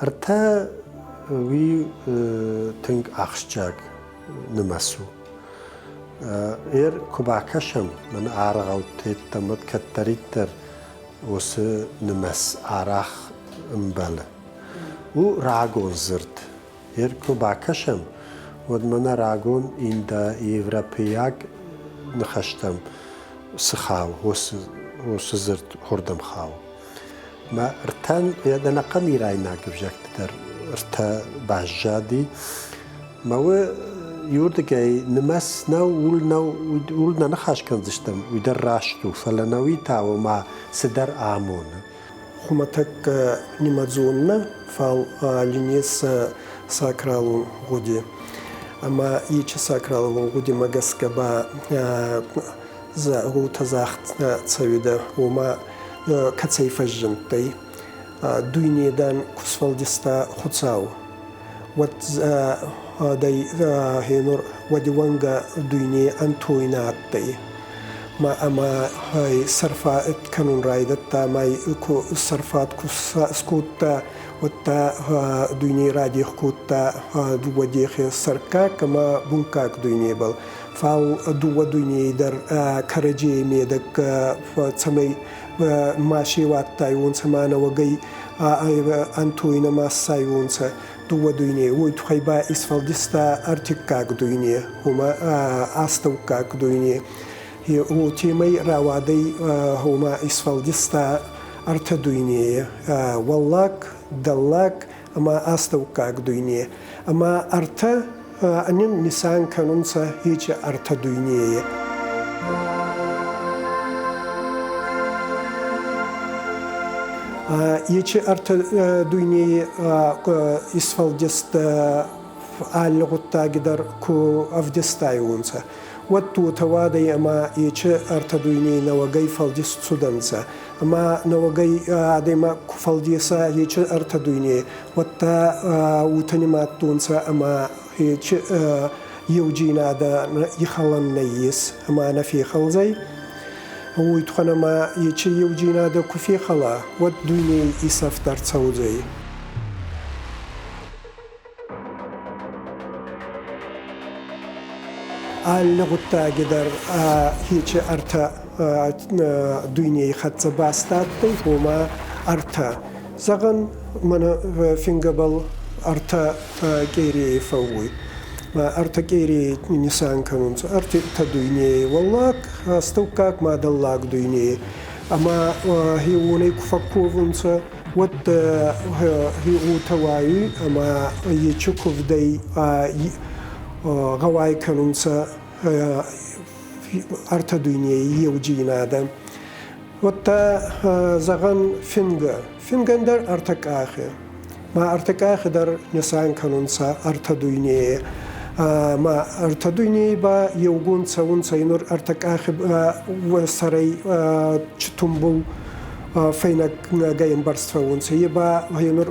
Ӕртӕ уый тынг ахсджиаг нымӕц у. Эр куы бакӕсӕм, мӕн аргъӕутты йеддӕмӕ кӕддӕриддӕр уыцы нымӕц арӕх ӕмбӕлы. У рагон дзырд. Эр куы бакӕсӕм, уӕд мӕнӕ рагон индоевропейаг ныхӕстӕм цы хауы, уыцы дзырд уырдӕм хауы. Мӕ ртӕн ӕнӕхъӕн ирайнаг ӕвзӕгты дӕр ӕртӕ баззади. Мӕ уы иуырдыгӕй нымӕц нӕу, ул нӕу, ул нӕ ныхас кӕндзыстӕм, уый дӕр раст у, фӕлӕ нӕуи та ома цыдӕр амоны. Хумӕтӕг нимӕдзон нӕ, фал линес сакралон гъуди. Ӕма ечи сакралон гъудимӕ гӕсгӕ ба гъутӕ загъд цӕуидӕ, уома кӕцӕй фӕззиндтӕй, дуйне, дан, ку сфӕлдиста Хуцау, уӕд дӕй гьенур уӕди уӕнгӕ дуйне ӕнтойнӕ адтӕй. Ма ӕма сӕрфат кӕнун райдӕдта, ма ку сӕрфат ку скодта, уӕдта дуйней радех кодта дууӕ дехи сӕрккаг ӕма бунккаг дуйнебӕл. Фал дууӕ дуйней дӕр кӕрӕдзей медӕг цӕмӕй ма се уадтайуонцӕ ма нӕуӕгӕй ӕнтойнӕ ма ссайуонцӕ дууӕ дуйней. Уой туххӕй ба исфӕлдиста ӕртиккаг дуйне, уома астӕуккаг дуйне. Уотемӕй рауадӕй, гъома исфӕлдиста ӕртӕ дуйнейи: уӕллаг, дӕллаг ӕма астӕуккаг дуйне. Ӕма ӕртӕ нин нисан кӕнунцӕ ечи ӕртӕ дуйнейи. Ечи ӕртӕ дуйнейи исфӕлдист алли гъуддаги дӕр ку ӕвдистайуонцӕ, уӕд уотӕ уадӕй ӕма ечи ӕртӕ дуйней нӕуӕгӕй фӕлдист цудӕнцӕ. Ӕма нӕуӕгӕй адӕймаг ку фӕлдеса ечи ӕртӕ дуйней, уӕдта уотӕ нимадтонцӕ ӕма еудзийнадӕ ихалӕн нӕййес ӕма нӕ фехӕлдзӕй. Уой туххӕн ӕма ечи еудзийнадӕ ку фехӕла, уӕд дуйней исӕфт ӕрцӕудзӕй. Алли гъуддаги дӕр ечи ӕртӕ дуйней хӕццӕ баст адтӕй, гъома ӕртӕ. Зӕгъӕн, мӕнӕ фингӕбӕл ӕртӕ къерей фӕууй. Ӕртӕ къерей нисан кӕнунцӕ ӕртӕ дуйней, уӕллаг, астӕуккаг ма дӕллаг дуйней. Ӕма хеуонӕй ку фӕкковунцӕ, уӕд уотӕ уайуй ӕма ечи кувдӕй гъӕуай кӕнунцӕ ӕртӕ дуйней еудзийнадӕ. Уӕдта, зӕгъӕн, фингӕ. Фингӕн дӕр ӕртӕ къахи. Ма ӕртӕ къахи дӕр нисан кӕнунцӕ ӕртӕ дуйнейи. Ма ӕртӕ дуйней ба еугонд цӕунцӕ нур ӕртӕ къахи сӕрӕй тумбул фӕйнӕгӕй ӕмбӕрзт фӕуунцӕ. Е ба нур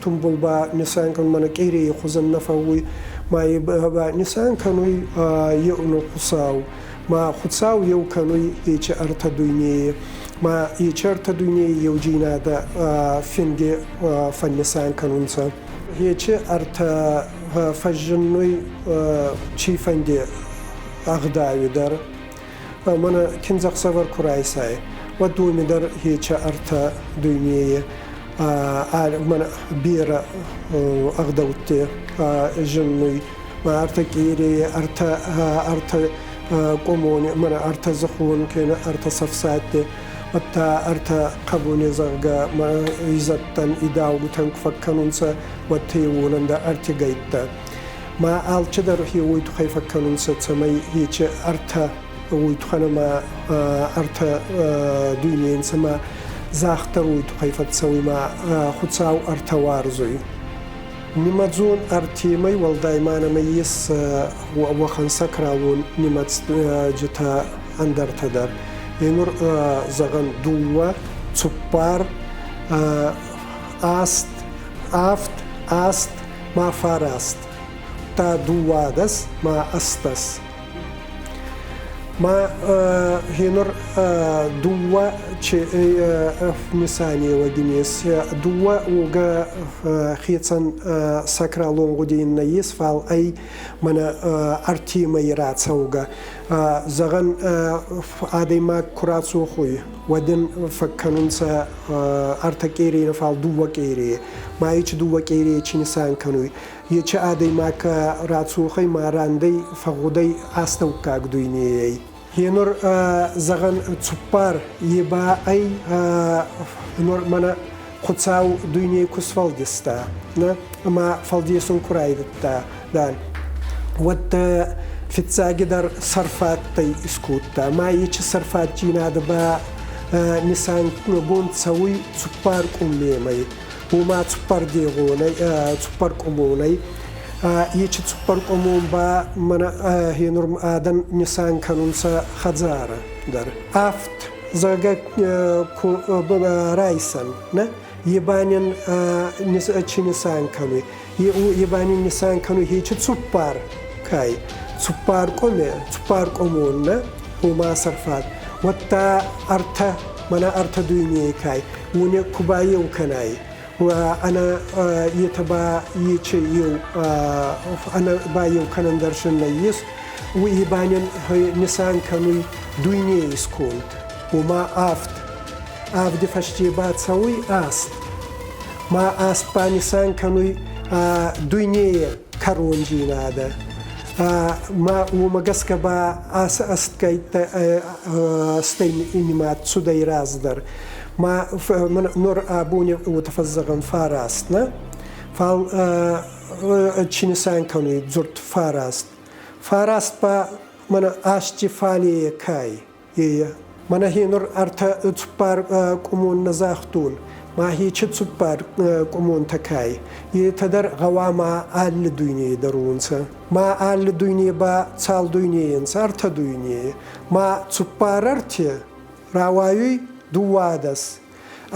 тумбул ба нисан кӕнун мӕнӕ къерей хузӕн нӕ фӕууй, ма е ба нисан кӕнуй еунӕг Хуцау. Ма Хуцау еу кӕнуй ечи ӕртӕ дуйнейи. Ма ечи ӕртӕ дуйнейи еудзийнадӕ финги фӕннисан кӕнунцӕ. Ечи ӕртӕ фӕззиннуй цийфӕнди ӕгъдауи дӕр. Мӕнӕ киндзӕхсӕвӕр ку райсай, уӕд уоми дӕр ечи ӕртӕ дуйнейи мӕнӕ берӕ ӕгъдӕутти зиннуй. Ӕртӕ къерейи, ӕртӕ ӕртӕ къумони, мӕнӕ ӕртӕ дзыхон кенӕ ӕртӕ цӕфсӕдти, уӕдта ӕртӕ хъӕбуни, зӕгъгӕ, изӕдтӕн, идаугутӕн ку фӕккӕнунцӕ, уӕдта уонӕн дӕр ӕртигӕйттӕ. Ма алчидӕр уой туххӕй фӕккӕнунцӕ, цӕмӕй ечи ӕртӕ уой туххӕн ӕма ӕртӕ дуйнейӕнцӕ ма загъд дӕр уой туххӕй фӕццӕуй ма Хуцау ӕртӕ уарзуй. Нимӕдзон ӕртемӕй уӕлдай ма нӕмӕ ес уӕхӕн сакралон нимӕдзджытӕ ӕндӕртӕ дӕр. Енур, зӕгъӕн, дууӕ, цуппар, аст, авд, аст ма фараст, та дууадӕс ма ӕстӕс. Ма гьенур дууӕ нисанеуӕги ес. Дууӕ уогӕ хецӕн сакралон гъуди нӕййес, фал ӕй мӕнӕ ӕртемӕй рацӕугӕ. Зӕгъӕн, адӕймаг ку рацох уй, уӕд ин фӕккӕнунцӕ ӕртӕ къерей, фал дууӕ къерей. Ма ечи дууӕ къерей чи нисан кӕнуй? Ечи адӕймаг рацохӕй ма рандӕй фӕгъгъудӕй астӕуккаг дуйнейӕй. Гьенур, зӕгъӕн, цуппар е ба ӕй нур мӕнӕ Хуцау дуйней ку сфӕлдиста, нӕ, ӕма фӕлдесун ку райдӕдта, дан, уӕд фиццагидӕр сӕрфадтӕй искодта. Ма ечи сӕрфаддзийнадӕ ба нисангонд цӕуй цуппар къуммемӕй. Уома цуппардегъонӕй, цуппаркъумонӕй. Ечи цуппаркъумон ба мӕнӕ гьенур адӕн нисан кӕнунцӕ хӕдзарӕ дӕр. Авт, зӕгъгӕ, ку райсӕн, нӕ? Е ба нин чи нисан кӕнуй? Е ба нин нисан кӕнуй хечи цуппар кай. Цуппар къуме, цуппар къумон, нӕ? Уома сӕрфат. Уӕдта ӕртӕ, мӕнӕ ӕртӕ дуйней кай, уони ку байеу кӕнай, ӕнӕ етӕ ба ечи еу ӕнӕ байеу кӕнӕн дӕр син нӕййес, уой ба нин нисан кӕнуй дуйней сконд, уома авд. Авди фӕсте ба цӕуй аст. Ма аст ба нисан кӕнуй дуйней кӕрондзийнадӕ. Ма уомӕ гӕсгӕ ба аци ӕстгӕйттӕ стӕй нимад цудӕй раздӕр. Ма нур абони уотӕ фӕззӕгъӕн фараст, нӕ? Фал чи нисан кӕнуй дзурд фараст? Фараст ба мӕнӕ асти фалейӕ кай. Ее. Мӕнӕ хе нур ӕртӕ цуппар къумон нӕ загътон, ма хечи цуппар къумонтӕ кай. Етӕ дӕр гъӕуама алли дуйней дӕр унцӕ. Ма алли дуйне ба цал дуйнейи нцӕ? Ӕртӕ дуйнейи. Ма цуппар ӕрте рауайуй дууадӕс.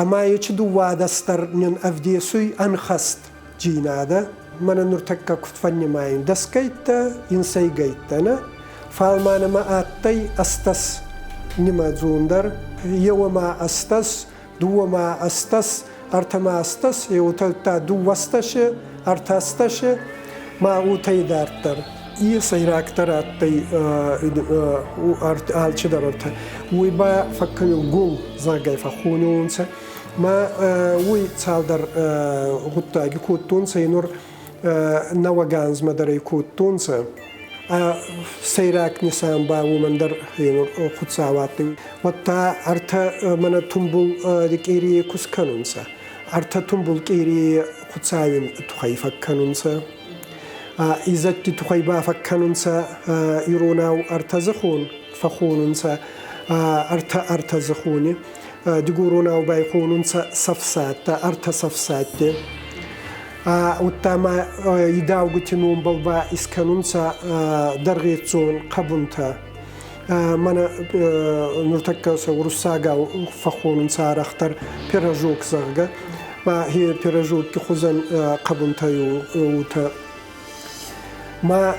Ӕма ечи дууадӕс дӕр нин ӕвдесуй ӕнхӕст джийнадӕ. Мӕнӕ нуртӕккӕ куд фӕннимайун, дӕсгӕйттӕ, инсӕйгӕйттӕ, нӕ? Фал ма нӕмӕ адтӕй ӕстӕс нимӕдзун дӕр. Еуемӕ ӕстӕс, дууемӕ ӕстӕс, ӕртӕмӕ ӕстӕс, еутӕ дууӕстӕсе, ӕртӕстӕсе, ма уотӕ идарддӕр. И сӕйрагдӕр адтӕй алчидӕр ӕртӕ. Уой ба фӕккӕнун гул, зӕгъгӕ, фӕххонунцӕ. Ма уой цалдӕр гъуддаги кодтонцӕ, нур нӕуӕг анзмӕ дӕр ӕй кодтонцӕ. Сӕйраг нисан ба уомӕн дӕр Хуцау адтӕй. Уӕдта ӕртӕ мӕнӕ тумбул къерийи ку скӕнунцӕ. Ӕртӕ тумбул къерийи Хуцауи туххӕй фӕккӕнунцӕ. Изӕдти туххӕй ба фӕккӕнунцӕ иронау ӕртӕдзихон фӕххонунцӕ ӕртӕ ӕртӕдзихони. Дигоронау байхонунцӕ сӕфсӕдтӕ, ӕртӕ сӕфсӕдти. Удта ма идаугути номбӕл ба искӕнунцӕ дӕргъеццон хъӕбунтӕ. Мӕнӕ нуртӕккӕ сӕ уруссагау фӕххонунцӕ арӕхдӕр пирожок, зӕгъгӕ. Ма хе пирожокки хузӕн хъӕбунтӕ уотӕ. Ма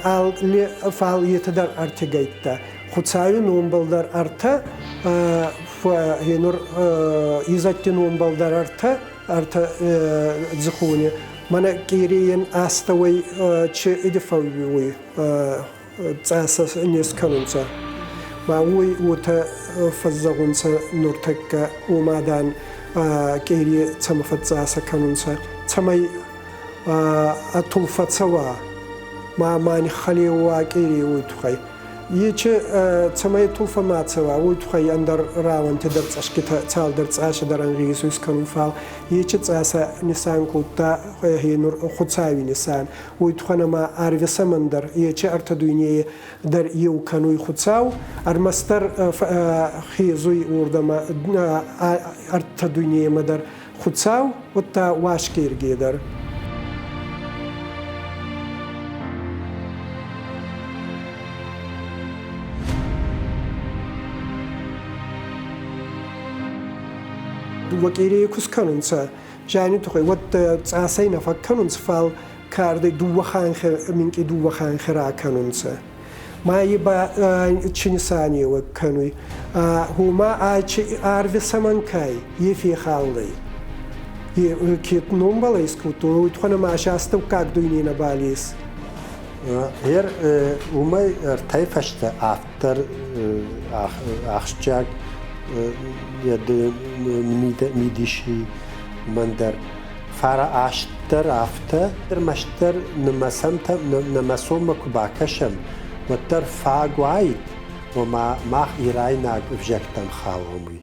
алли фал етӕ дӕр ӕртегӕйттӕ. Хуцауи номбӕл дӕр ӕртӕ, нур изӕдти номбӕл дӕр ӕртӕ, ӕртӕ дзихони. Мӕнӕ къерейӕн астӕуӕй чи иди фӕууй цъасӕ не скӕнунцӕ. Ма уой уотӕ фӕззӕгъунцӕ нуртӕккӕ, уома, дан, къери цӕмӕ фӕццъасӕ кӕнунцӕ, цӕмӕй тулфӕ цӕуа, ма ма ниххӕлеуа къери уой туххӕй. Ечи цӕмӕй тулфӕ ма цӕуа, уой туххӕй ӕндӕр рауӕнти дӕр цъасгитӕ цалдӕр цъасӕ дӕр ӕнгъезуй искӕнун, фал ечи цъасӕ нисан кодта нур Хуцауи нисан. Уой туххӕн ӕма арвесӕмӕн дӕр ечи ӕртӕ дуйнейи дӕр еу кӕнуй Хуцау, ӕрмӕстдӕр хезуй уордӕмӕ ӕртӕ дуйнемӕ дӕр Хуцау, удта Уасгерги дӕр. Дууӕ къерей ку скӕнунцӕ зиани туххӕй, уӕд цъасӕй нӕ фӕккӕнунцӕ, фал кардӕй дууӕ ханхи, минкъий дууӕ ханхи ракӕнунцӕ. Ма ба чи нисанеуӕг кӕнуй, гъома арви цӕмӕн кай, е фехалдӕй. Ке номбӕл искодтон, уой туххӕн ӕма ӕ астӕуккаг дуйне нӕбал ес. Ер уымӕй ӕртӕй фӕстӕ автор ахсджиаг мидиси уымӕн дӕр. Фара астдӕр афтӕ, ӕрмӕстдӕр нымӕцонмӕ куы бакӕсӕм, уӕддӕр фаг уаид, ома мах ирайнаг ӕвзӕгтӕм хауӕм, уый.